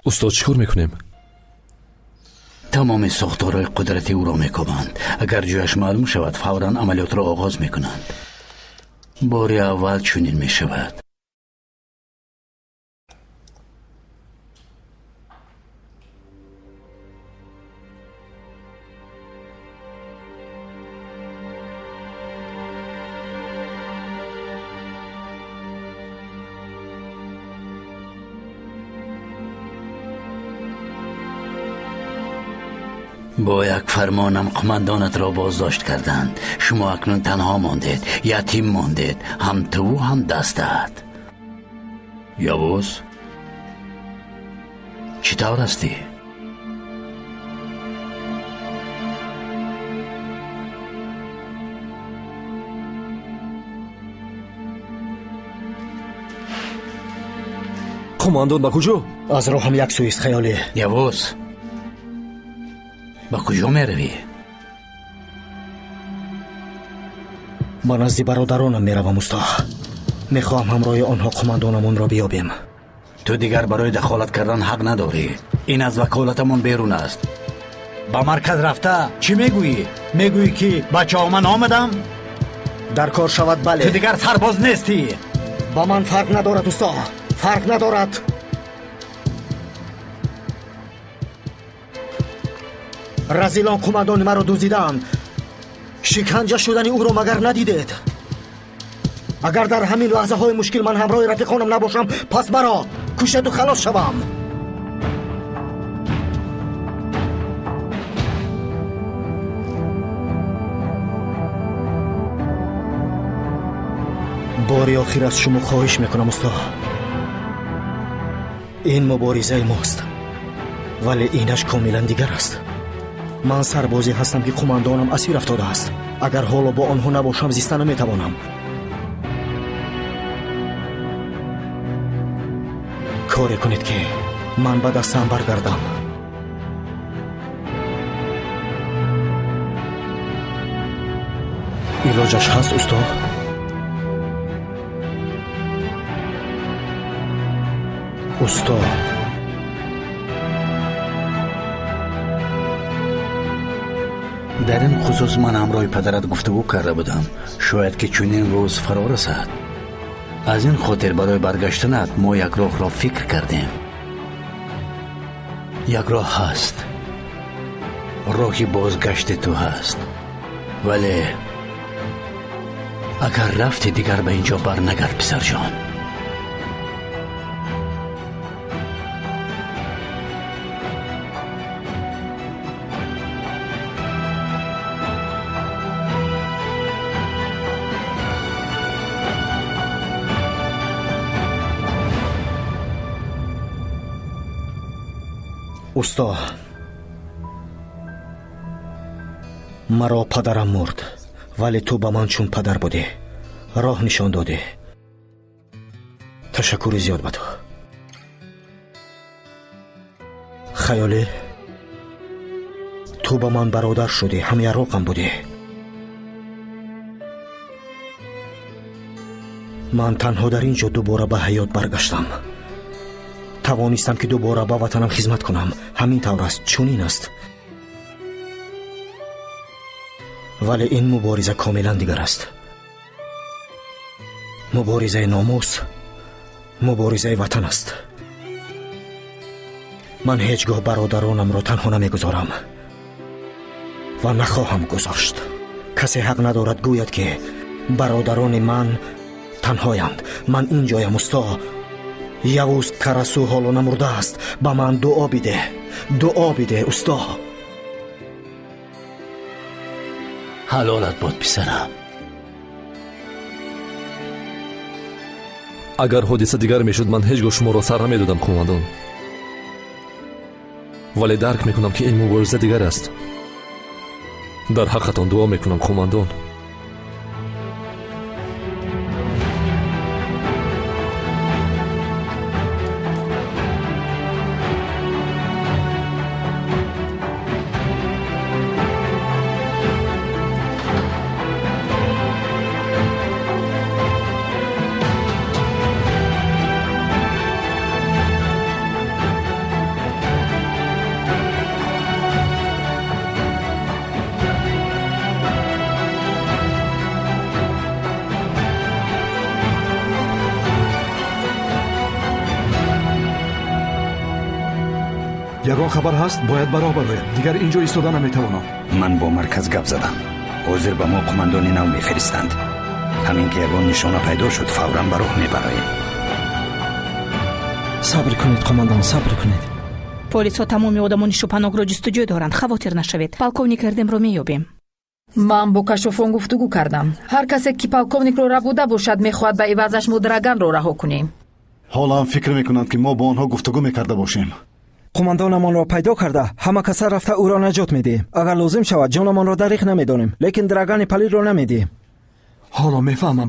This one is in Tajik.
Устод, чӣ кор мекунем? Тамоми сохторҳои қудрати ӯро мекобанд. Агар ҷояш маълум шавад, фавран амалиётро оғоз мекунанд. Бори аввал чунин мешавад. Бо як фармонам қумандонатро боздошт карданд. Шумо акнун танҳо мондед, ятим мондед, ҳам туву ҳам дастаат. Явуз, чӣ тавр ҳастӣ? Қумандон, ба куҷо? Аз роҳам як сӯист, хаёлӣ. Явуз, ба куҷо меравӣ? Ба назди бародаронам меравам, усто. Мехоҳам ҳамроҳи онҳо қумандонамонро биёбем. Ту дигар барои дахолат кардан ҳақ надорӣ. Ин аз ваколатамон берун аст. Ба марказ рафта чӣ мегӯӣ? Мегӯӣ ки бачаҳо ман омадам? Дар кор шавад, бале. Ту дигар сарбоз нестӣ. Ба ман фарқ надорад, усто, фарқ надорад. Разилон қумандони маро дуздидаанд. Шиканҷа шудани ӯро магар надидед? Агар дар ҳамин лаҳзаҳои мушкил ман ҳамроҳи рафиқонам набошам, пас маро кушеду халос шавам. Бори охир аз шумо хоҳиш мекунам, усто. Ин муборизаи мост, вале инаш комилан дигар аст. Ман сарбозе ҳастам, ки қумандонам асир афтодааст. Агар ҳоло бо онҳо набошам, зиста наметавонам. Коре кунед, ки ман ба дастам баргардам. Илоҷаш ҳаст, усто? Усто, дар ин хусус ман ҳамроҳи падарат гуфтугӯ карда будам. Шояд ки чунин рӯз фаро расад. Аз ин хотир барои баргаштанат мо як роҳро фикр кардем. Як роҳ ҳаст, роҳи бозгашти ту ҳаст. Вале агар рафти, дигар ба ин ҷо барнагард, писарҷон. Усто, маро падарам мурд, вале ту ба ман чун падар будӣ, роҳ нишон додӣ. Ташаккури зиёд ба ту. Хаёлӣ, ту ба ман бародар шудӣ, ҳамяроқам будӣ. Ман танҳо дар ин ҷо дубора ба ҳаёт баргаштам. Тавонистам, ки дубора ба ватанам хизмат кунам. Ҳамин тавр аст, чунин аст. Вале ин мубориза комилан дигар аст. Муборизаи номус, муборизаи ватан аст. Ман ҳеҷ гоҳ бародаронамро танҳо намегузорам ва нахоҳам гузошт. Касе ҳақ надорад гӯяд, ки бародарони ман танҳоянд. Ман ин ҷоям, усто. Явуз Карасу ҳоло намурдааст. Ба ман дуо бидеҳ, дуо бидеҳ, усто. Ҳалолат бод, писарам. Агар ҳодиса дигар мешуд, ман ҳеҷ гоҳ шуморо сар намедодам, қумандон. Вале дарк мекунам, ки ин мубориза дигар аст. Дар ҳаққатон дуо мекунам, қумандон. Ягон хабар ҳаст, бояд ба роҳ бароям. Дигар инҷо истода наметавонам. Ман бо марказ гап задам. Ҳозир ба мо қумандони нав мефиристанд. Ҳамин ки ягон нишона пайдо шуд, фавран ба роҳ мебароем. Сабр кунед, қумандон, сабр кунед. Полисҳо тамоми одамони шубҳанокро ҷустуҷӯ доранд. Хавотир нашавед, полковник Эрдемро меёбем. Ман бо кашофон гуфтугӯ кардам. Ҳар касе ки полковникро рабуда бошад, мехоҳад ба ивазаш мо Драганро раҳо кунем. Ҳоло ҳам фикр мекунанд, ки мо бо онҳо гуфтугӯ мекарда бошем. Қумандонамонро пайдо карда, ҳама каса рафта ӯро наҷот медиҳем. Агар лозим шавад, ҷонамонро дариқ намедонем, лекин Драгани палидро намедиҳем. Ҳоло мефаҳмам.